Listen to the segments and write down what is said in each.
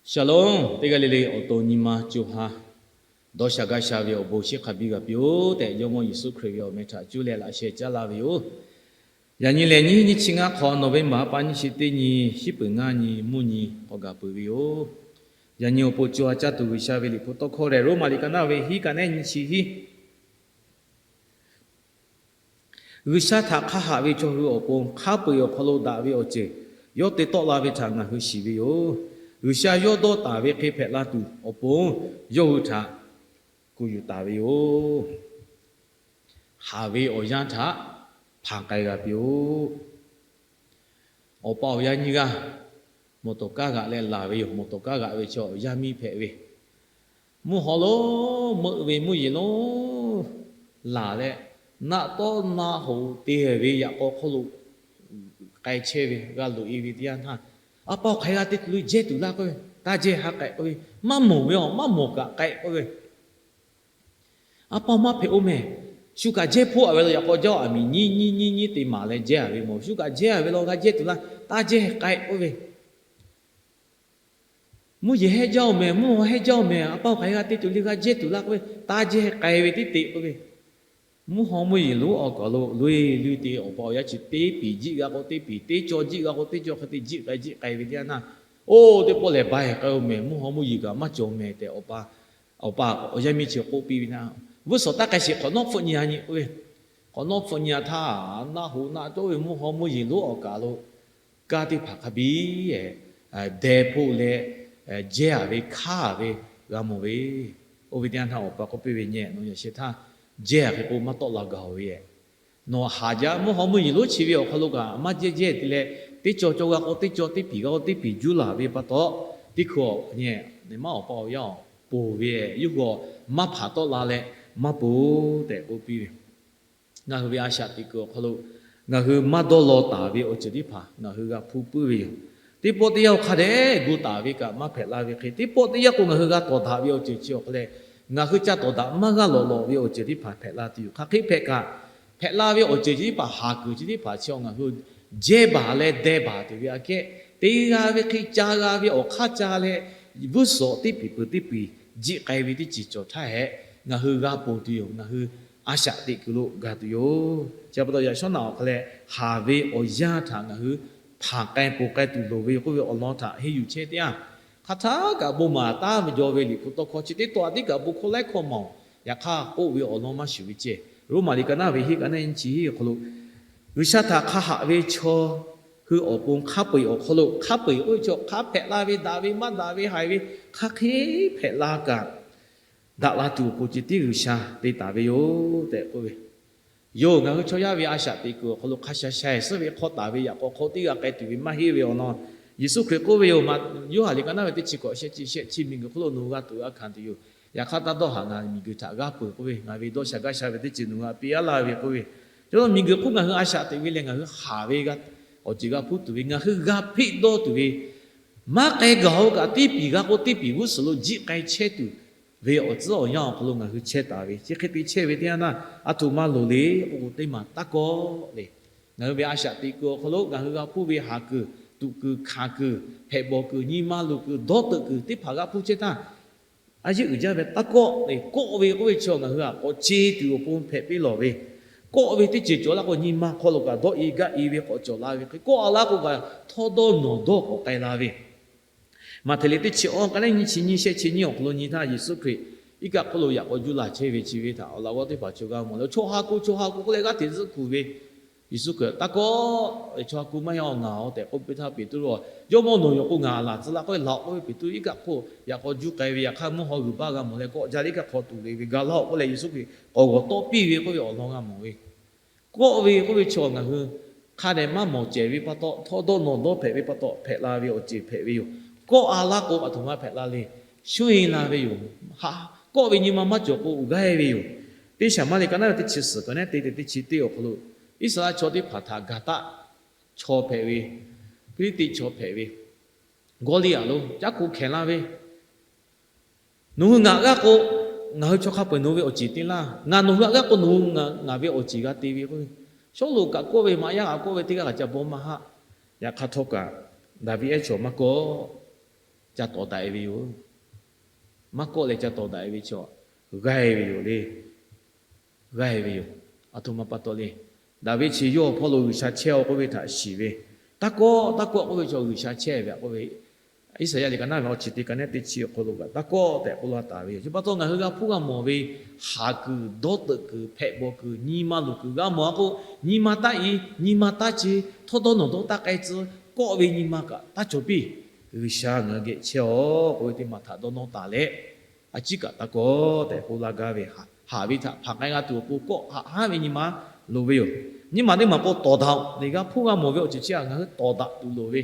Shalom, teˇ g'aˇ le le awˬ to nyi ma co ha dawˇ sha gaˇ sha ve awˬ bon shiˍ hk'a biˇ g'a piˇ-oˬ tehꞈ, Jawˇmawˇ Yeˍsuˆ Hkriꞈ ve awˬ meh htaꞈ cuˇ leh laꞈ sheh caˉ laˇ ve yoˬ. Yaꞈ nyi lehˬ, nyiˇ nyiˇ chi ngaˇ hk'awꞈ November ha pa nyiˇ chi teˇ nyi, shiˉ peuˬ ngaˇ nyi mvuhˇ nyi k'awꞈ gaˬ peuˬ ve yoˬ. Yaꞈ nyi awˬ pon co ha caˇ tuˬ G'uiˬsha ve liꞈ hpu tawˇ hkawˇ lehˬ, Roˉmaꞈ liꞈ ka naˆ ve hiˉ ka nehˉ nyi chi hiˉ. G'uiˬsha htaꞈ hk'a haꞈ ve chaw hui awˬ pon hk'a peu-eˬ awˬ hk'aw lo daꞈ ve awˬ ceuˬ yawˇ te tawˆ la ve htaꞈ ngaˬ hui shiˍ ve yoˬ. G'uiˬsha yawˇ dawˇ taˍ ve hk'e hpehꞈ la tuˬ awˬ pon yawˇ hui htaꞈ kuˬ yuˬ taˍ ve yoˬ. Haˍ ve awˬ yanˇ htaꞈ hpanˍ k'ai g'a piˇ-oˆ. Awˬ pa awˬ yaˇ nyiˇ g'aˇ mawˬ tawˍ kaˇ g'aꞈ leh laˬ ve yoˬ. Mawˬ tawˍ kaˇ g'aꞈ ve chaw awˬ yaˇ miˇ hpehꞈ ve, mvuhˇ haw lonˉ meuˆ ve mvuhˇ yeˬ lonˉ laˬ leh, naˆ tawˉ naˆ hoꞈ te ve yaꞈ k'aw hk'oˆ lo k'ai chehˇ ve g'a loꞈ-e ve teˇ yanˇ htaˇ, A pa-oˬ, hk'aˬ hk'e g'a te tuˬ le, jehˇ tuˬ laˇ k'oˆ ve, taˇ jehˇ ha k'ai k'oˆ ve, maˇ mawˬ ve, a maˇ mawˬ kaꞈ k'ai k'oˆ ve, A pa-oˬ, maˇ hpehꞈ-oˬ mehˍ. Shu kaꞈ jehˇ hpoˆ-a ve la yaꞈ k'aw jaˇ-oˬ, aˬ miˍ nyiˇ nyiˇ nyiˇ nyiˇ te maˍ leh jehˇ-a ve mawˬ. Shu kaꞈ jehˇ-a ve la g'a jehˇ tuˬ laˇ, taˇ jehˇ k'ai k'oˆ ve, mvuhˇ yeˬ hehˉ jaˇ-oˬ mehˍ, mvuhˇ haw hehˉ jaˇ-oˬ mehˍ, A pa-oˬ, hk'aˬ hk'e g'a te tuˬ le, g'a jehˇ tuˬ laˇ k'oˆ ve, taˇ jehˇ k'ai ve tiˉ te k'oˆ ve, mvuhˇ haw mvuhˇ yeˬ lonˉ awˬ kaˬ lo loꞈ-e loꞈ-e te, awˬ pa awˬ yaˇ chi teˇ piˍ jiˆ g'a k'o teˇ piˍ, teˇ caw jiˆ g'a k'o teˇ caw, hk'e te jiˆ k'ai jiˆ k'ai ve teˇ yanˇ htaˇ, oˇ teˇ pawˆ lehˬ ba-e k'ai-oˬ mehˍ, mvuhˇ haw mvuhˇ yeˬ kaꞈ maˇ cawˬ mehˍ tehꞈ, awˬ pa awˬ yaˇ miˇ chi k'oˆ piˇ ve htaˇ, Vuiˇ suhˍ taˇ k'ai sheˍ, hk'awꞈ nawˉ hpfuhˆ nyi-a nyi k'oˆ ve, hk'awꞈ nawˉ hpfuhˆ nyi-a htaˇ, naˆ hoꞈ naˆ cawˇ ve mvuhˇ haw mvuhˇ yeˬ lonˉ awˬ kaˬ lo kanˉ teˇ hpaˍ hk'a biˇ deh hpoˆ leh jehˇ-a ve hkanˇ ve g'a mawˬ ve. Oˇ ve teˇ yanˇ htaˇ awˬ pa k'oˆ piˇ ve, Nyi, nawˬ yaꞈ sheh htaˇ jehˇ-a hk'e k'o maˇ tawˆ la gaˬ-oˬ ve, nawˬ haˍ jaˇ, mvuhˇ haw mvuhˇ yeˬ lonˉ chi ve awˬ hk'aw lo kaꞈ maˇ jehˇ jehˇ te leh, teˇ caw caw g'a k'o teˇ caw, teˇ piˍ g'a k'o teˇ piˍ juˇ laˬ ve pa taw, teˇ hkui-a nyi, nehˬ maˇ awˬ pa awˬ yaˇ-oˬ, ponˬ ve, yawˇ hui-a maˇ hpanˍ tawˆ la leh maˇ ponˬ tehꞈ k'oˆ piˇ ve. Ngaˬ hui ve a shaꞈ teꞈ kuiˬ awˬ hk'aw lo ngaˬ hui maˇ dawˇ law taˍ ve awˬ ceuˬ teˇ hpaˍ ngaˬ hui g'a hpuˇ puiˉ ve yoˬ. Teˇ pawˆ teˇ yanˇ awˬ hk'a dehꞈ gu taˍ ve kaꞈ maˇ hpehꞈ la ve hk'e, teˇ pawˆ teˇ yanˇ k'o ngaˬ hui g'a tawˍ daꞈ ve awˬ ceuˬ chi awˬ hk'aw leh, ngaˬ hui ca tawˍ daꞈ maˇ g'a lawꞈ lawꞈ ve awˬ ceuˬ teˇ hpaˍ hpehꞈ la tuˬ yoˬ. Hk'aˬ hk'e hpehꞈ kaꞈ, hpehꞈ la ve awˬ ceuˬ chi teˇ hpaˍ, haˍ kuiˬ chi teˇ hpaˍ chi ngaˬ hui jehˇ baˬ leh deh baˬ tuˬ ve aꞈ kehˉ, te g'a ve hk'e ca g'a ve awˬ hk'aˇ ca leh, vuiˇ suhˍ teˇ piˍ peuˬ teˇ piˍ jiˆ k'ai ve teˇ ceuˬ cawˬ htaˇ hehꞈ, ngaˬ hui g'a ponˬ tuˬ yoˬ. Ngaˬ hui a shaꞈ teꞈ kuiˬ lo gaˬ tuˬ yoˬ. Chi pa taw yaꞈ shawˉ naꞈ awˬ hk'aw leh haˍ ve awˬ yanˇ htaꞈ ngaˬ hui hpanˍ k'ai ponˬ k'ai tuˬ loˍ ve k'oˆ ve awˬ lawn htaꞈ henˇ yuˬ chehˇ teˇ yanˇ, hk'aˬ htaˇ kaꞈ bon maˍ taˍ ve jaw ve liꞈ hpu tawˇ hkawˇ chi teˇ taw a tiˉ kaꞈ bon hkawˇ laiˉ hkawˇ mawˬ. Yaꞈ hk'aˇ k'oˆ ve awˬ lawn maˇ shuˍ ve ceh, Roˉmaꞈ liꞈ ka naˆ ve hiˉ ka nehˉ nyiˇ chi hiˉ awˬ hk'aw lo, G'uiˬsha htaꞈ hk'a haꞈ ve chaw hui awˬ pon hk'a peu-eˬ awˬ hk'aw lo, hk'a peu-eˬ k'oˆ ve chaw hk'a hpehꞈ la ve, daꞈ ve maˇ daꞈ ve, haiˬ ve, hk'a hk'e hpehꞈ la kaꞈ, daꞈ la tuˬ awˬ pon ceh tiˉ G'uiˬsha te taˍ ve yoˬ tehꞈ k'oˆ ve yoˬ. Ngaˬ hui chaw yaˇ ve a shaꞈ teꞈ kuiˬ awˬ hk'aw lo hk'a sha sha-eˬ suhˉ ve hk'aw taˍ ve yaꞈ k'aw hk'aw teˇ g'aˇ k'ai tuˬ ve maˇ heˆ ve awˬ lawn, Yeˍsuˆ Hkriꞈ k'oˆ ve yoˬ. Maꞈ, Yoˇhanˬ liꞈ ka naˆ ve teˇ chi hkawꞈ shehˆ chi shehˆ chi, miˬguiˬ hk'oˆ lo nawˬ hui g'a tuꞈ g'a hkanˍ tuˬ yoˬ. Yaꞈ hk'aˇ taˇ dawˇ haꞈ, ngaˬ miˬguiˬ htaꞈ g'aˇ peuˬ k'oˆ ve, ngaˬ ve dawˇ sha gaˇ sha ve teˇ ceuˬ nawˬ hui htaꞈ piˇ-a laˇ ve k'oˆ ve. Yaꞈ hk'aˇ miˬguiˬ hk'oˆ ngaˬ hui a shaꞈ teꞈ ve leh ngaˬ hui haˍ ve awˬ ceuˬ g'a hpuˇ tuˬ ve, ngaˬ hui g'a hpeˆ dawˇ tuˬ ve, maˇ k'ai gaˬ-oˬ kaꞈ teˇ piˍ g'a k'o teˇ piˍ g'uˇ suhˍ lo jiˆ k'ai chehˇ tuˬ ve awˬ tcuhˉ awˬ yanˇ awˬ hk'aw lo ngaˬ hui chehˇ taˍ ve, chi hk'e te chehˇ ve teˇ yanˇ naˇ, a htoꞈ ma loˍ le k'o, teˇ maˬ taˇ kawˆ le. Ngaˬ hui ve a shaꞈ teꞈ kuiˬ awˬ hk'aw lo ngaˬ hui g'a hpuˇ ve haˍ kuiˬ, tuꞈ kuiˬ, hkanˍ kuiˬ, hpehꞈ bawˬ kuiˬ, nyi ma luˬ kuiˬ, dawˇ teuꞈ kuiˬ teˇ hpaˍ g'a hpuˇ chehˇ htaˇ, a yeˇ uiˍ jaˇ ve taˇ kawˆ le. Kawˆ ve k'oˆ ve chi ngaˬ hui htaꞈ k'awꞈ ce tuˬ awˬ pon hpehꞈ piˇ lawˬ ve, kawˆ ve teˇ ceuˬ cawˬ la k'o nyi ma hk'aw lo kaꞈ dawˇ-e gaˇ-e ve k'awꞈ cawˬ la ve hk'e, kawˆ-a laˇ k'o kaꞈ htawˇdawˇnawˬdawˇ k'awꞈ k'ai la ve, Maꞈhtehˍ liꞈ teˇ chi awˇ ka nehˉ nyiˇ chi nyiˇ shehˆ chi nyiˇ awˬ hk'aw lo nyi htaˇ, Yeˍsuˆ Hkriꞈ iˉ kaˆ hk'oˆ lo yaꞈ k'aw juˇ laˬ chehˇ ve chi ve htaꞈ awˬ laꞈ g'awˇ teˇ hpaˍ chaw g'a mawˬ leh, chaw ha ku chaw ha ku k'oˆ leh g'aˇ hteꞈ tzuhˆ kuˬ ve, Yeˍsuˆ Hkriꞈ taˇ kawˆ, chaw ha ku maˇ heˆ-oˬ, ngaˬ-oˬ tehꞈ k'oˆ piˇ htaˇ, Peˍtruˆ, Jawˇmawˇ nawˬ yoˬ k'o ngaˬ laˬ tcuh laˇ k'oˆ ve, laˬ-oꞈ k'oˆ ve. Peˍtruˆ iˉ kaˆ hk'oˆ yaꞈ k'aw juˇ k'ai ve, yaꞈ hk'aˇ mvuhˇ haw g'uiˬ baˆ g'a mawˬ leh kawˆ jaˇ leh iˉ kaˆ hk'aw tuˬ le ve, gaˬ laˇ-oꞈ k'oˆ leh Yeˍsuˆ Hkriꞈ k'awꞈ g'awˬ tawˆ piˇ ve k'oˆ ve awˬ lawn g'a mawˬ ve. Kawˆ ve k'oˆ ve chaw ngaˬ hui hk'a dehꞈ maˇ mawˬ cehˬ ve pa taw, htawˇdawˇnawˬdawˇ hpehꞈ ve pa taw hpehꞈ la ve awˬ ceuˬ hpehꞈ ve yoˬ. Kawˆ-a laˇ k'o, aˬ htoꞈ ma hpehꞈ la le. Shunˇ-e la ve yoˬ. Kawˆ ve nyi ma maˇ cawˬ k'o, uiˍ g'aˇ-e ve yoˬ. Teˇ Saˍmaˍriˆ ka naˆ ve teˇ chi suhˍ ka nehˉ teˇ teˇ chi teˇ awˬ hk'aw lo, Iˉsaˍreˍlaˆ chaw teˇ hpaˍ htaꞈ Gaˍtaˆ chaw hpehꞈ ve, Hpiˇliˇtiˆ chaw hpehꞈ ve, Gawˇliˇaꞈ lo caˉ hko hkehˍ laˇ ve, Nawˬ hui ngaˬ g'aˇ k'o, ngaˬ hui chaw hk'a peu-eˬ nawˬ hui ve awˬ ceˬ te laˇ. Ngaˬ nawˬ hui htaꞈ g'aˇ k'o, nawˬ hui ngaˬ ve awˬ ceˬ g'a te ve k'oˆ ve. Sawˉluꞈ kaꞈ kawˆ ve, maꞈ yaˇ kaꞈ kawˆ ve, teˇ g'aˇ kaꞈ ca bawˇ maˇ haˆ. Yaꞈ hk'aˇ htawˇ kaꞈ, Daˍviˆ ehˉ chaw maˇ kawˆ. ca tawˍ daꞈ e ve yoˬ. Maˇ kawˆ leh ca tawˍ daꞈ e ve chaw g'a e ve yoˬ le. G'a e ve yoˬ. Aˬ htoꞈ ma pa taw le. Daꞈ ve chi yawˇ awˬ hpawˇ lo G'uiˬsha chehˇ-oˆ k'oˆ ve htaꞈ shiˍ ve, taˇ kawˆ taˇ kawˆ k'oˆ ve chaw G'uiˬsha chehˇ ve k'oˆ ve, Iˉsaˍyaˆ liꞈ ka naˉ ve awˬ chi teˇ ka neˉ teˇ chi awˬ hk'aw lo kaꞈ taˇ kawˆ tehꞈ k'oˆ laˇ taˍ ve yoˬ. Chi pa taw ngaˬ hui g'a hpuˇ g'a mawˬ ve haˍ kuiˬ, dawˇ teuꞈ kuiˬ, hpehꞈ bawˬ kuiˬ, nyi ma luˬ kuiˬ g'a mawˬ-a k'o, nyi ma taˇ i, nyi ma taˇ ce, htawˇ dawˇ nawˬ dawˇ taˇ k'ai tcuh, kawˆ ve nyi ma kaꞈ taˇ cawˬ piˇ. G'uiˬsha ngaˬ hui geh chehˇ-oˆ k'oˆ ve teˇ maˬ htaꞈ dawˇ nawˇ taˍ leh, a ciˉ kaꞈ taˇ kawˆ tehꞈ k'oˆ laˇ gaˇ ve, haˍ ve htaꞈ hpanˍ k'ai g'a tuˬ awˬ pon kawˆ haꞈ haˉ ve nyi ma loˍ ve yoˬ. Nyiˇ maˬ teˇ maˬ k'o, tawˍ daꞈ-oꞈ le. G'a hpuˇ g'a mawˬ ve awˬ ceuˬ chi htaꞈ ngaˬ hui tawˍ daꞈ tuˬ loˍ ve,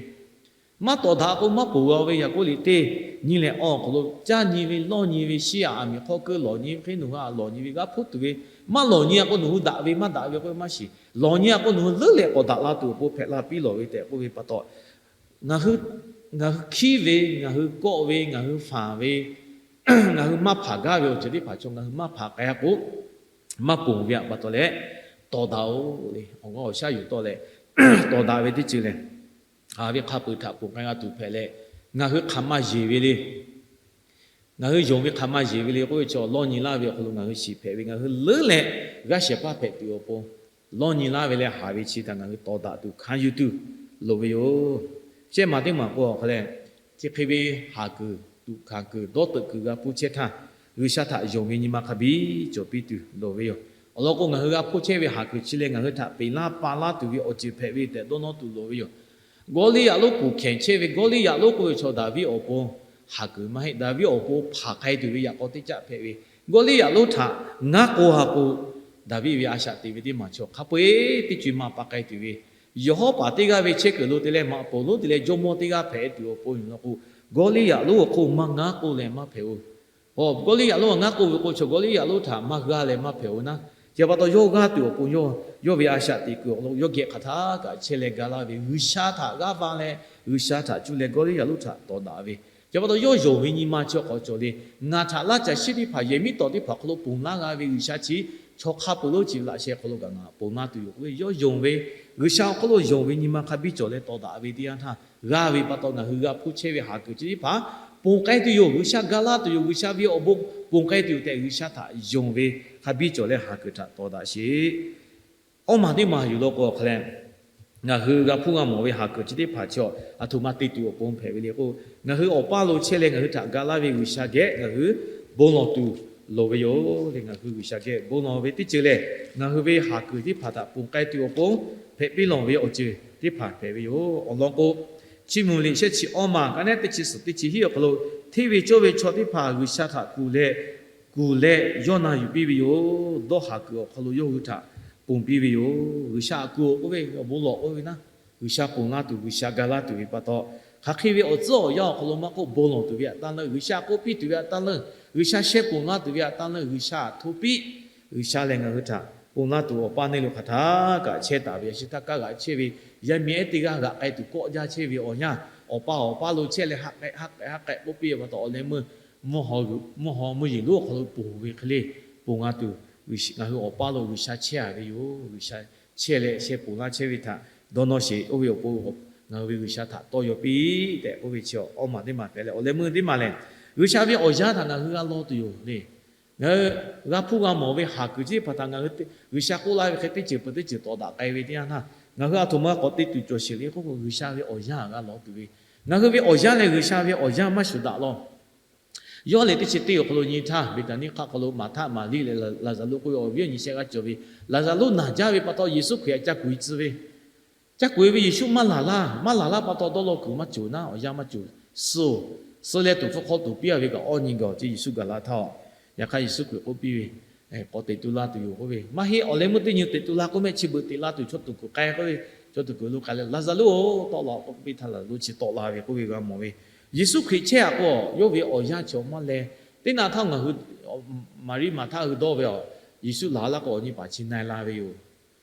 maˇ tawˍ daꞈ k'o maˇ ponˬ g'a ve. Yaˍkoˆ liꞈ teˇ nyiˇ leh awˇ awˬ hk'aw lo, caˇ nyi ve, lawˇ nyi ve, shiˉ aꞈ miˬ hk'awˇ keu lawˬ nyi ve hk'e, nawˬ hui aꞈ lawˬ nyi ve g'a hpuˇ tuˬ ve, maˇ lawˬ nyi-a k'o nawˬ hui daꞈ ve maˇ daꞈ ve k'oˆ ve maˇ shiˍ. Lawˬ nyi-a k'o nawˬ hui leuˉ leh k'awꞈ daꞈ la tuˬ awˬ pon hpehꞈ la piˇ lawˬ ve tehꞈ k'oˆ ve pa taw, ngaˬ hui, ngaˬ hui hkiˉ ve, ngaˬ hui kawˆ ve, ngaˬ hui fanˬ ve, ngaˬ hui maˇ hpanˍ gaˇ ve awˬ ceuˬ teˇ hpaˍ chaw ngaˬ hui maˇ hpanˍ k'ai-a k'o, maˇ ponˬ ve htaꞈ pa taw leh, tawˍ daꞈ-oꞈ le. Awˬ g'aˇ awˬ shaˉ yuˬ tawˆ leh, tawˍ daꞈ ve teˇ ceuˬ lehˬ, haˍ ve hk'a peuˬ htaꞈ ponˬ k'ai g'a tuˬ hpehꞈ leh, ngaˬ hui hk'aˬ ma yeˬ ve le. Ngaˬ hui yonˍ ve hk'aˬ ma yeˬ ve le k'oˆ ve chaw, lawˇ nyi laˇ ve awˬ hk'aw lo ngaˬ hui shiˍ hpehꞈ ve, ngaˬ hui leuˉ leh g'aˇ shehˍ hpaˇ hpehꞈ tuˬ awˬ pon, lawˇ nyi laˇ ve leh haˍ ve chi htaꞈ ngaˬ hui tawˍ daꞈ tuˬ hkanˍ yuˬ tuˬ loˍ ve yoˬ. Shehˆ maˬ teˇ maˬ k'o, awˬ hk'a leh, chi hk'e ve haˍ kuiˬ, tuꞈ hkanˍ kuiˬ, dawˇ teuꞈ kuiˬ g'a hpuˇ chehˇ htaˇ, G'uiˬsha htaꞈ yonˍ ve nyi ma hk'a biˇ cawˬ piˇ tuˬ loˍ ve yoˬ. Awˬ lawn k'o, ngaˬ hui g'a hpuˇ chehˇ ve haˍ kuiˬ chi leh ngaˬ hui htaꞈ peꞈ laˇ pa laˇ tuˬ ve awˬ ceuˬ hpehꞈ ve tehꞈ dawˇ nawˇ tuˬ loˍ ve yoˬ. Gawˇliˇyaꞈ lonˉ kuˬ hkenˍ chehˇ ve, Gawˇliˇyaꞈ lonˉ k'oˆ ve chaw Daˍviˆ awˬ pon haˍ kuiˬ maˇ heˆ. Daˍviˆ awˬ pon hpanˍ k'ai tuˬ ve yaꞈ k'aw teˇ caˆ hpehꞈ ve, Gawˇliˇyaꞈ lonˉ htaꞈ ngaˉ k'o ha k'o, Daˍviˆ ve a shaꞈ teꞈ ve teˇ maˬ chaw hk'a peu-eˬ teˇ co-e maˇ pa k'ai tuˬ ve, yawˬ hawˉ paˍ teˇ g'aˇ ve chehˇ kuiˬ lo te leh maꞈ poˍ lonˉ te leh jawˇmawˇ teˇ g'aˇ hpehꞈ tuˬ awˬ pon yoˬ law k'o, Gawˇliˇyaꞈ lonˉ awˬ hk'oˆ maˇ ngaˉ k'oˆ leh maˇ hpehꞈ-o. Hawˬ Gawˇliˇyaꞈ lonˉ ngaˉ k'oˆ ve k'o, chaw Gawˇliˇyaꞈ lonˉ htaꞈ maˇ g'a leh maˇ hpehꞈ-o naˉ. Chi pa taw yawˇ g'aˇ tuˬ awˬ pon yawˇ, yawˇ ve a shaꞈ teꞈ kuiˬ awˬ hk'aw lo yawˇ geh hk'aˬ htaˇ kaꞈ chehˇ leh ga laˇ ve, G'uiˬsha htaꞈ g'aˇ va leh, G'uiˬsha htaꞈ cuˇ leh Gawˇliˇyaꞈ lonˉ htaꞈ tawˍ daꞈ ve, chi pa taw yawˇ yonˍ ve nyi ma chi hk'aw cawˬ le. Ngaˬ htaꞈ laˇ caˬ shiˉ teˇ hpaˍ, yehˬ miˉ tawˍ teˇ hpaˍ awˬ hk'aw lo ponˬ laˇ g'a ve G'uiˬsha chi, chaw hk'a peuˬ lonˉ chi laꞈ sheh hk'aw lo kaꞈ ngaˬ ponˬ laˇ tuˬ yoˬ k'oˆ ve, yawˇ yonˍ ve, G'uiˬsha awˬ hk'aw lo yonˍ ve nyi ma hk'a biˇ cawˬ leh tawˍ daꞈ ve teˇ yanˇ htaˇ, g'a ve pa taw ngaˬ hui g'a hpuˇ chehˇ ve haˍ kuiˬ chi teˇ hpaˍ ponˬ k'ai tuˬ yoˬ. G'uiˬsha ga laˇ tuˬ yoˬ. G'uiˬsha ve awˬ bon ponˬ k'ai tuˬ yoˬ tehꞈ, G'uiˬsha htaꞈ yonˍ ve hk'a biˇ cawˬ leh haˍ kuiˬ htaꞈ tawˍ daꞈ sheˍ. Awˇ maˬ teˇ maˬ yuˬ law k'o, awˬ hk'a leh, ngaˬ hui g'a hpuˇ g'a mawˬ ve haˍ kuiˬ chi teˇ hpaˍ chaw aˬ htoꞈ ma te tuˬ awˬ pon hpehꞈ ve le k'o, ngaˬ hui awˬ paˇ lo chehˇ leh ngaˬ hui htaꞈ ga laˇ ve G'uiˬsha geh ngaˬ hui bon lawˬ tuˬ loˍ ve yoˬ le. Ngaˬ hui G'uiˬsha geh bon lawˬ ve teˇ ceuˬ lehˬ, ngaˬ hui ve haˍ kuiˬ teˇ hpaˍ htaꞈ ponˬ k'ai tuˬ awˬ pon hpehꞈ piˇ lawˬ ve awˬ ceuˬ teˇ hpaˍ hpehꞈ ve yoˬ. Awˬ lawn k'o, Chiˇ mvuh liꞈ shehˆ chi awˇ maˬ ka neˉ teˇ chi suhˍ teˇ chi hiˉ awˬ hk'aw lo, hteˇ ve cawˇ ve chaw teˇ hpaˍ G'uiˬsha htaꞈ kuˬ leh, kuˬ leh yawˇ na yuˬ piˇ ve yoˬ. Dawˇ haˍ kuiˬ awˬ hk'aw lo yawˇ hui htaꞈ ponˬ piˇ ve yoˬ. G'uiˬsha htaꞈ kuˬ-oˬ k'oˆ ve, awˬ bon lawˬ k'oˆ ve naˉ, G'uiˬsha ponˬ laˇ tuˬ, G'uiˬsha ga laˇ tuˬ ve pa taw, hk'aˬ hk'e ve awˬ tcuhˉ awˬ yanˇ awˬ hk'aw lo maˇ k'oˆ, bon lawˬ tuˬ ve htaꞈ tanˇ leuˉ, G'uiˬsha k'oˆ piˇ tuˬ ve htaꞈ tanˇ leuˉ, G'uiˬsha shehˇ ponˬ laˇ tuˬ ve htaꞈ tanˇ leuˉ, G'uiˬsha htaꞈ hto piˇ. G'uiˬsha lehˬ ngaˬ hui htaꞈ ponˬ laˇ tuˬ awˬ paˇ neˇ lo hk'aˬ htaˇ kaꞈ chehˇ taˍ ve, yaꞈ shi htaˇ kaˇ g'aꞈ chehˇ ve, yaˇ miˇ ehˉ teˇ g'aˇ g'aꞈ k'ai tuˬ kawˆ jaˇ chehˇ ve awˬ yanˇ, awˬ pa awˬ paˇ lo chehˇ leh ha k'ehꞈ ha k'ehꞈ ha k'ehꞈ k'oˆ piˇ ve pa taw, awˬ leh meuˇ mvuhˇ haw mvuhˇ haw mvuhˇ yeˬ lonˉ awˬ hk'aw lo ponˬ ve hk'e le, ponˬ g'a tuˬ, ngaˬ hui awˬ paˇ lo G'uiˬsha chehˇ-a ve yoˬ. G'uiˬsha chehˇ leh shehˇ ponˬ laˇ chehˇ ve htaꞈ dawˇ nawˇ sheˍ. Oˇ ve awˬ pon ngaˬ hui ve G'uiˬsha htaꞈ tawˇ yaw piˇ tehꞈ k'oˆ ve chi awˇ maˬ teˇ maˬ hpehꞈ leh, awˬ leh meuˇ teˇ maˬ lehˬ, G'uiˬsha ve awˬ yanˇ htaꞈ ngaˬ hui g'a law tuˬ yoˬ le. Ngaˬ hui g'a hpuˇ g'a mawˬ ve haˍ kuiˬ chi teˇ hpaˍ htaꞈ ngaˬ hui G'uiˬsha k'oˆ laˇ ve hk'e teˇ ceuˬ peuˬ teˇ ceuˬ tawˍ daꞈ k'ai ve teˇ yanˇ htaˇ, ngaˬ hui aˬ htoꞈ ma k'awꞈ te tuˬ cawˬ sheˍ le k'oˆ k'o, G'uiˬsha ve awˬ yanˇ g'a law tuˬ ve, ngaˬ hui ve awˬ yanˇ lehˬ G'uiˬsha ve awˬ yanˇ maˇ shuˍ daꞈ law. Yawˇ lehˬ teˇ chi teˇ awˬ hk'aw lo nyi htaˇ, Beˍtaˍniˆ hk'aˆ hk'aw lo Maˍhtaˆ Maˍriˆ leh Laˍzaˍruˆ k'oˆ ve awˬ viˉ awˬ nyi shehˆ g'aˇ cawˬ ve, Laˍzaˍruˆ naˬ jaˇ ve pa taw Yeˍsuˆ Hkriꞈ htaꞈ ca kuˬ e tcuh ve, ca kuˬ e ve Yeˍsuˆ maˇ laˬ laˇ. Maˇ laˬ laˇ pa taw dawˇ law kuiˬ maˇ cawˬ naˉ, awˬ yanˇ maˇ cawˬ. Suh-oˬ, suh leh tuˍ hpfuh hk'aw tuˍ piˇ-a ve kaꞈ awˇ nyi gaˬ-oˬ, chi Yeˍsuˆ gaˬ la htaˇ-oˬ. Yaꞈ hk'aˇ Yeˍsuˆ Hkriꞈ k'oˆ piˇ ve, k'awꞈ teꞈ tu la tuˬ yoˬ k'oˆ ve, maˇ heˆ, awˬ leh meuˇ teˇ nyi teꞈ tu la k'oˆ mehˆ, chi beuꞈ teꞈ la tuˬ chaw tuˬ kuiˬ k'ai k'oˆ ve, chaw tuˬ kuiˬ lo k'ai leh, Laˍzaˍruˆ-oˬ, tawˆ la k'oˆ piˇ htaˇ Laˍzaˍruˆ chi tawˆ la ve k'oˆ ve g'a mawˬ ve. Yeˍsuˆ Hkriꞈ chehˇ-a k'o, yawˇ ve awˬ yanˇ chi awˬ maˇ leh, teˇ naˆ htaˇ ngaˬ hui Maˍriˆ Maˍhtaˆ hui dawˇ ve, Yeˍsuˆ laˬ laˇ k'o awˬ nyi paˍ chi na-e la ve yoˬ.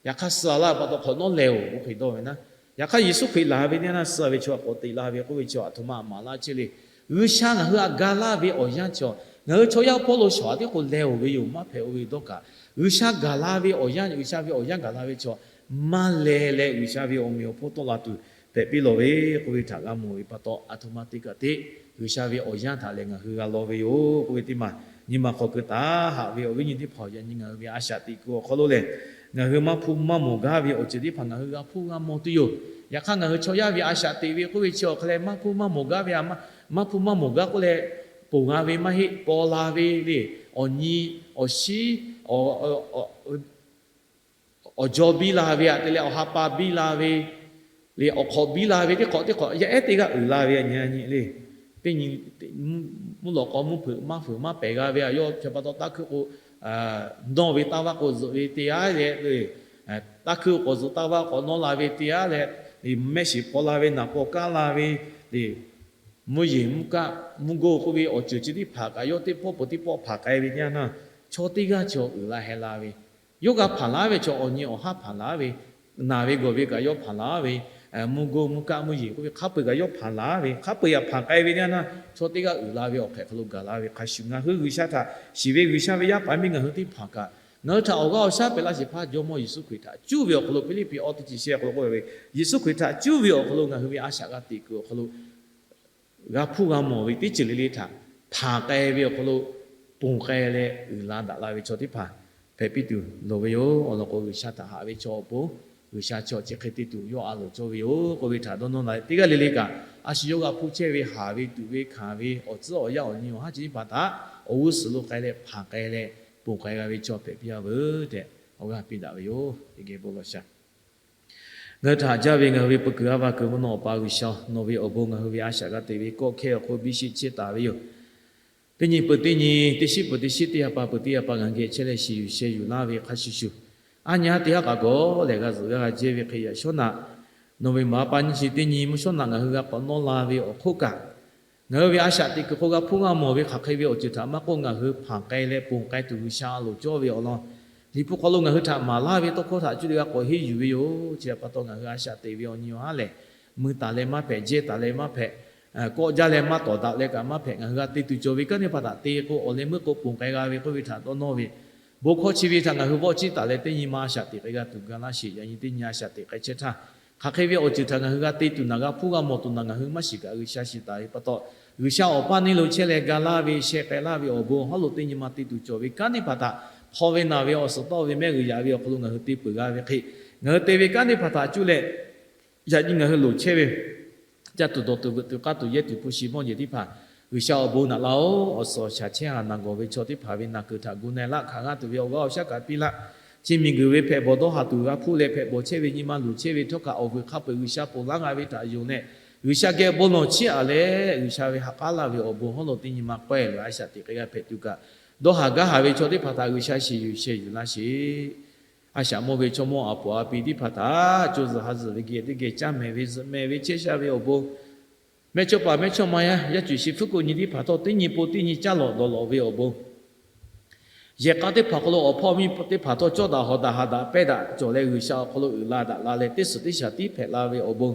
Yaꞈ hk'aˇ suh laˇ ve pa taw hk'awꞈ nawˉ leh-oˬ k'oˆ hk'e dawˇ ve naˉ. Yaꞈ hk'aˇ Yeˍsuˆ Hkriꞈ laˬ ve teˇ naˆ suh ve chaw k'awꞈ teꞈ la ve k'oˆ ve chi aˬ htoꞈ ma maˍ laˇ chehˇ le. G'uiˬsha ngaˬ hui htaꞈ ga laˇ ve awˬ yanˇ chi, ngaˬ hui chaw yaˇ hpawˇ lo shawˍ-a tiˉ k'o leh-oˬ ve yoˬ, maˇ hpehꞈ-o ve dawˇ kaꞈ, G'uiˬsha gaˬ la ve awˬ yanˇ, G'uiˬsha ve awˬ yanˇ gaˬ la ve chaw maˇ leh leh G'uiˬsha ve awˬ meꞈ awˬ hponˇ tawˆ la tuˬ hpehꞈ piˇ lawˬ ve k'oˆ ve htaꞈ g'a mawˬ ve pa taw, a htoꞈ ma teˇ kaꞈ te G'uiˬsha ve awˬ yanˇ htaꞈ lehˬ ngaˬ hui g'a law ve yoˬ k'oˆ ve teˇ maˬ, nyi ma hk'aw keu taˍ haꞈ ve awˬ viˉ nyi teˇ hpaˍ yaꞈ nyi ngaˬ hui ve a shaꞈ teꞈ kuiˬ awˬ hk'aw lo lehˬ, ngaˬ hui maˇ hpuˇ maˇ mawˬ gaˇ ve awˬ ceuˬ teˇ hpaˍ ngaˬ hui g'a hpuˇ g'a mawˬ tuˬ yoˬ. Yaꞈ hk'aˇ, ngaˬ hui chaw yaˇ ve a shaꞈ teꞈ ve k'oˆ ve chi awˬ hk'aw leh maˇ hpuˇ maˇ mawˬ gaˇ ve, maˇ hpuˇ maˇ mawˬ gaˇ k'oˆ leh ponˬ g'a ve maˇ heˆ. Paw la ve le, awˬ nyi, awˬ shiˉ, awˬ jaw biˇ la ve aꞈ te leh awˬ ha pa biˇ la ve le, awˬ hk'awꞈ biˇ la ve teˇ hk'awꞈ teˇ hk'awꞈ yaˇ ehˉ teˇ g'aˇ uiˍ la ve aꞈ nyi nyi le. Teˇ nyi, mvuhˇ lawꞈ k'aw mvuhˇ hpeuꞈ maˇ hpeuꞈ maˇ pehˬ g'a ve aꞈ yawˇ chi pa taw taˇ hkuiˇ k'o, dawˇ ve taˇ vaˇ k'o zuhꞈ ve te aˉ leh, taˇ hkuiˇ k'awꞈ zuhꞈ taˇ vaˇ k'awꞈ nawˇ la ve te aˉ leh, mehˆ shiˍ paw la ve naˍ paw kanˉ la ve le, mvuhˇ yeˬ mvuhˇ kaˆ mvuhˇ goˇ k'oˆ ve awˬ ceuˬ chi teˇ hpaˍ kaꞈ yawˇ teˇ pawˆ peuˬ teˇ pawˆ hpanˍ k'ai ve teˇ yanˇ htaˇ, chaw teˇ g'aˇ chaw uiˍ la heh la ve, yawˇ g'a hpanˍ laˇ ve chaw awˬ nyi awˬ haˉ hpanˍ laˇ ve, naˬ ve gawˬ ve kaꞈ yawˇ hpanˍ laˇ ve, mvuhˇ goˇ mvuhˇ kaˆ mvuhˇ yeˬ k'oˆ ve hk'a peu-eˬ kaꞈ yawˇ hpanˍ laˇ ve, hk'a peu-eˬ yaꞈ hpanˍ k'ai ve teˇ yanˇ htaˇ, chaw teˇ g'aˇ uiˍ la ve awˬ hk'ehꞈ hk'aw lo gaˬ la ve hk'a shuˍ, ngaˬ hui G'uiˬsha htaꞈ shiˍ ve G'uiˬsha ve yaˇ paˍ miˇ ngaˬ hui teˇ hpaˍ kaꞈ, ngaˬ hui htaꞈ awˬ g'aˇ awˬ shaˉ pehꞈ laˇ shehˍ hpaˇ Jawˇmawˇ Yeˍsuˆ Hkriꞈ htaꞈ cuˇ ve awˬ hk'aw lo, Hpiˇliˇpiˆ awˇ teˇ chi shehˆ awˬ hk'aw lo k'oˆ ve, Yeˍsuˆ Hkriꞈ htaꞈ cuˇ ve awˬ hk'aw lo ngaˬ hui ve a shaꞈ g'a teꞈ kuiˬ awˬ hk'aw lo g'a hpuˇ g'a mawˬ ve teˇ ceuˬ le le htaꞈ hpanˍ k'ai ve awˬ hk'aw lo ponˬ k'ai leh uiˍ la daꞈ la ve chaw teˇ hpaˍ hpehꞈ piˇ tuˬ loˍ ve yoˬ. Awˬ lawn k'o, G'uiˬsha htaꞈ haꞈ ve chaw awˬ pon G'uiˬsha chi awˬ chi hk'e te tuˬ yawˇ a loˍ cawˇ ve yoˬ k'oˆ ve htaꞈ dawˇ nawˇ la leh, teˇ g'aˇ le le kaꞈ a shu yawˇ g'a hpuˇ chehˇ ve haˍ ve tuꞈ ve hkanˍ ve awˬ tcuhˉ awˬ yanˇ awˬ nyi awˬ haˉ chi teˇ hpaˍ htaꞈ awˬ g'uˇ suhˍ lo k'ai leh hpanˍ k'ai leh ponˬ k'ai g'a ve chaw hpehꞈ piˇ a veuˬ tehꞈ awˬ g'aˇ piˇ daꞈ ve yoˬ. Teˇ geh bon lawˬ shaˍ. Ngaˬ hui htaꞈ haꞈ jaˇ ve ngaˬ hui ve peuˬ kuiˬ a va kuiˬ mvuhˇ naw Awˬ pa G'uiˬsha, nawˬ ve awˬ bon ngaˬ hui ve a shaꞈ g'a teꞈ ve kawˆ hkehˇ awˬ hk'oˆ biˇ sheˆ chehˇ taˍ ve yoˬ. Teˇ nyi peuˬ teˇ nyi, teˇ shiˉ peuˬ teˇ shiˉ, teˇ ha pa peuˬ teˇ ha pa ngaˬ hui geh chehˇ leh shiˍ yuˬ sheh yuˬ laˇ ve hk'a shuˍ shuˍ, aˉ nyi aˉ teˇ haˉ k'aꞈ gawˬ lehˬ g'a zuhꞈ g'a g'a jehˇ ve hk'e yaꞈ shawˉ naꞈ, nawˬ ve maˍ pa nyi chi teˇ nyi mvuhˇ shawˉ naꞈ ngaˬ hui g'a k'awꞈ nawˇ la ve awˬ hk'oˆ kaꞈ, ngaˬ hui ve a shaꞈ teꞈ kuiˬ hk'aw g'a hpuˇ g'a mawˬ ve hk'aˬ hk'e ve awˬ ceuˬ htaꞈ maˇ k'oˆ, ngaˬ hui hpanˍ k'ai leh ponˬ k'ai tuˬ G'uiˬsha a loˍ cawˇ ve awˬ lawn, Liꞈ hpu hk'aw lo ngaˬ hui htaꞈ maˍ laˇ ve tawˇ hkawˇ htaꞈ cuˇ leh g'a k'awꞈ henˇ yuˬ ve yoˬ. Chi pa taw ngaˬ hui a shaꞈ teꞈ ve awˬ nyi awˬ haˉ lehˬ, mui taˍ leh maˇ hpehꞈ, jehˇ taˍ leh maˇ hpehꞈ, kawˆ jaˇ leh maˇ tawˍ daꞈ leh kaꞈ maˇ hpehꞈ, ngaˬ hui g'a te tuˬ cawˬ ve kanˉ teˇ hpaˍ htaꞈ te k'o, awˬ leh meuˆ k'o ponˬ k'ai g'a ve k'oˆ ve htaꞈ dawˇ nawˇ ve, bon hkawˇ chi ve htaꞈ ngaˬ hui vawˆ ciˇ taˍ leh teˇ nyi ma a shaꞈ teꞈ k'ai g'a tuˬ ga laˇ sheˍ. Yaꞈ nyi teˇ nyi a shaꞈ teꞈ k'ai chehˇ htaˇ, hk'aˬ hk'e ve awˬ ceuˬ htaꞈ ngaˬ hui g'a te tuˬ naˬ, g'a hpuˇ g'a mawˬ tuˬ naˬ, ngaˬ hui maˇ shiˍ kaꞈ G'uiˬsha shiˍ taˍ ve pa taw, G'uiˬsha awˬ paˇ neˇ lo chehˇ leh ga laˇ ve, sheh k'ai laˇ ve awˬ bon hawˉ lo teˇ nyi ma te tuˬ cawˬ ve kanˉ teˇ hpaˍ htaꞈ hpaw ve naˬ ve awˬ suhˍ tawˆ ve mehˆ g'uiˬ yaꞈ ve awˬ hk'aw lo ngaˬ hui te peuˬ g'a ve hk'e, ngaˬ hui te ve kanˉ teˇ hpaˍ htaꞈ cuˇ leh, yaꞈ nyi ngaˬ hui loˍ chehˇ ve, caˇ tuˬ dawˬ tuˬ veuꞈ tuˬ k'aˇ tuˬ yehˇ tuˬ hpu shi mawˇ jeˬ teˇ hpaˍ, G'uiˬsha awˬ bon naꞈ laˇ-oˬ. Awˬ suhˍ awˬ shaˍ chehˇ haˍ naˬ gawˬ ve chaw teˇ hpaˍ ve naˬ kuiˬ htaꞈ gu na-e laˇ hkanˍ g'aˇ tuˬ ve awˬ g'aˇ awˬ shaˉ kaꞈ piˇ laˇ. Chi miˬguiˬ ve hpehꞈ bawˬ dawˇ haˍ tuˬ g'a hpuˇ leh hpehꞈ bawˬ chehˇ ve nyi ma luˬ chehˇ ve htawˇ kaꞈ awˬ vuiˬ hk'a peu-eˬ G'uiˬsha ponˬ laˇ g'a ve htaꞈ yonˍ leh, G'uiˬsha geh bon lawˬ chiˇ aꞈ leh G'uiˬsha ve ha k'aˉ laˇ ve awˬ bon hawˉ lo teˇ nyi ma k'awehˇ loꞈ-e a shaꞈ teꞈ k'ai g'a hpehꞈ tuˬ kaꞈ, dawˇ haˍ gaˇ haˍ ve chaw teˇ hpaˍ htaꞈ G'uiˬsha shiˍ yuˬ sheh yuˬ laˇ sheˍ. A shaꞈ mawˇ ve chaw mawˇ a poˍ a pi teˇ hpaˍ htaꞈ co zuhˬ ha zuhˬ ve geh teˇ geh caˇ mehˍ ve zuhꞈ mehˍ ve chehˇ sha ve awˬ bon, mehˇchawˇpaˍ mehˇchawˇma yaˇ yaˇ cuˬ shi hpfuhˇ k'o nyi teˇ hpaˍ htawˇ teˇ nyi po teˇ nyi caˇ lawˬ dawˬ lawˬ ve awˬ bon, yehˬ k'a teˇ hpaˍ hk'aw lo awˬ hpawˇ miˇ teˇ hpaˍ htawˇ cawˇ daꞈ hawˍ daꞈ ha daꞈ pehˇ daꞈ cawˬ leh G'uiˬsha awˬ hk'aw lo uiˍ la daꞈ la leh teˇ suhˍ teˇ shaˍ tiˉ hpehꞈ la ve awˬ bon,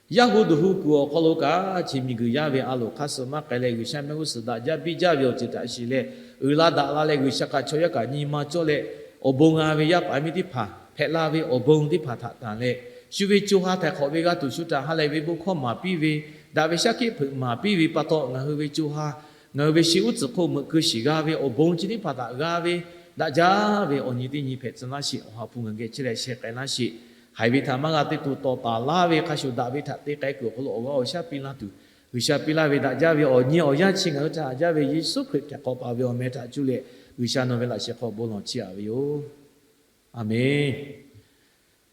yaˇ hu duˬ hu kuiˬ awˬ hk'aw lo kaꞈ chi miˬguiˬ yaˇ ve a loˍ hk'aˇ suh maˇ k'ai leh G'uiˬsha mehˆ g'uˇ suhˍ daꞈ jaˇ biˇ jaˇ ve awˬ ceuˬ htaꞈ shiˍ leh uiˍ la daꞈ la leh G'uiˬsha hk'a chaw yaˇ kaꞈ nyi ma cawˇ leh awˬ bon g'a ve yaˇ paˍ miˇ teˇ hpaˍ hpehꞈ la ve awˬ bon teˇ hpaˍ htaꞈ tanˬ leh, shu ve co ha htaiˍ hk'awꞈ ve g'a tuˬ shu htaꞈ ha lehˬ ve bon hkawˇ maˍ piˇ ve, daꞈ ve shaˉ hkiˆ hpeuꞈ maˍ piˇ ve pa taw ngaˬ hui ve co ha, ngaˬ hui ve shi uˉ tcuhˍ hk'oˆ meuꞈ keu shiˍ g'a ve awˬ bon chi teˇ hpaˍ htaꞈ g'a ve daꞈ jaˇ ve awˬ nyi teˇ nyi hpehꞈ tcuh laˇ sheˍ. Awˬ ha hpu ngaˬ geh chehˇ leh sheh k'ai laˇ sheˍ. Haiˬ ve htaꞈ maˇ g'a te tuˬ tawˍ taˍ laˇ ve hk'a shuˍ daꞈ ve htaꞈ te k'ai kuiˬ awˬ hk'aw lo awˬ g'aˇ awˬ shaˉ piˇ laˇ tuˬ, G'uiˬsha piˇ laˇ ve daꞈ jaˇ ve awˬ nyi awˬ yanˇ chi ngaˬ hui htaꞈ haꞈ jaˇ ve Yeˍsuˆ Hkriꞈ htaꞈ k'awꞈ paˍ ve awˬ meh htaꞈ cuˇ leh G'uiˬsha nawˬ ve laꞈ sheh hk'aw bon lawˬ chiˇ aꞈ ve yoˬ. A menˬ.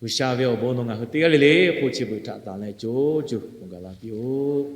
G'uiˬsha ve awˬ bon nawˬ ngaˬ hui teˇ g'aˇ le le hk'oˆ chi beuꞈ htaꞈ tanˬ leh co co gaˬ la piˇ-oˆ.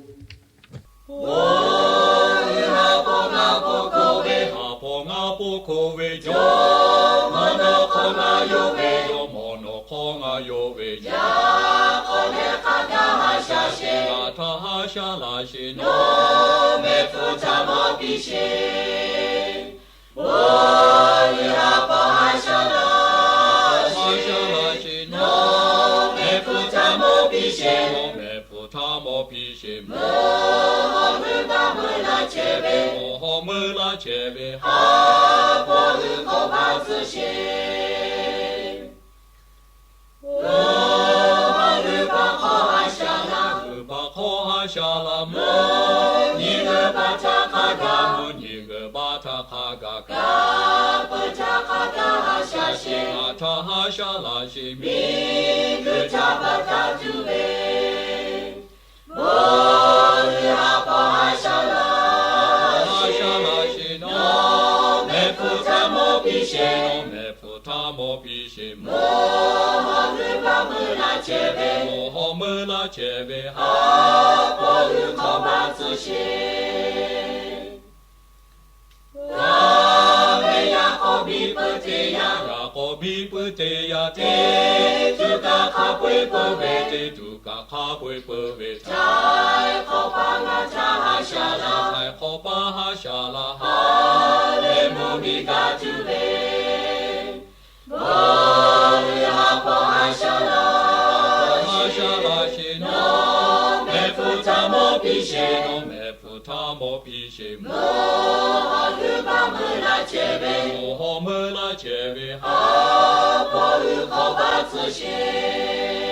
Hk'aw ha sha la mvuhˇ nyi g'uiˬ baˆ htaˇ hk'a gaˬ, mvuhˇ nyi g'uiˬ baˆ htaˇ hk'a gaˬ, kaꞈ peuˬ htaˇ hk'a gaˬ ha sha sheˍ, a htaˇ ha sha la sheˍ, miˬ guiˬ htaꞈ baˬ taˍ tuˬ ve, bon uiˍ ha hpawˇ ha sha la, ha sha la sheˍ, nawˬ mehˆ hpfuhˇ htaˇ mawˇ piˇ sheˍ, nawˬ mehˆ hpfuhˇ htaˇ mawˇ piˇ sheˍ, mvuhˇ hawˬ g'uiˬ baˆ meuˇ la chehˇ ve, mvuhˇ hawˬ meuˇ la chehˇ ve, ha hpawˇ g'uiˬ hk'awꞈ baˆ tcuh sheˍ. G'a ve yaꞈ k'aw biˇ puiˉ teˇ yanˇ, yaꞈ k'aw biˇ puiˉ teˇ yanˇ, teˇ tuˬ kaꞈ hk'a peu-eˬ peuˬ ve, teˇ tuˬ kaꞈ hk'a peu-eˬ peuˬ ve, htaiˍ hk'awꞈ paˇ ngaˬ htaˇ ha sha la, htaiˍ hk'awꞈ paˇ ha sha la, ha lehˬ mvuhˇ miˬ gaˬ tuˬ ve, bon uiˍ ha hpawˇ ha sha la, ha sha la sheˍ, nawˬ mehˆ hpfuhˇ htaˇ mawˇ piˇ sheˍ, nawˬ mehˆ hpfuhˇ htaˇ mawˇ piˇ sheˍ, mvuhˇ hawˬ g'uiˬ baˆ meuˇ la chehˇ ve, mvuhˇ hawˬ meuˇ la chehˇ ve, ha hpawˇ g'uiˬ hk'awꞈ baˆ tcuh sheˍ.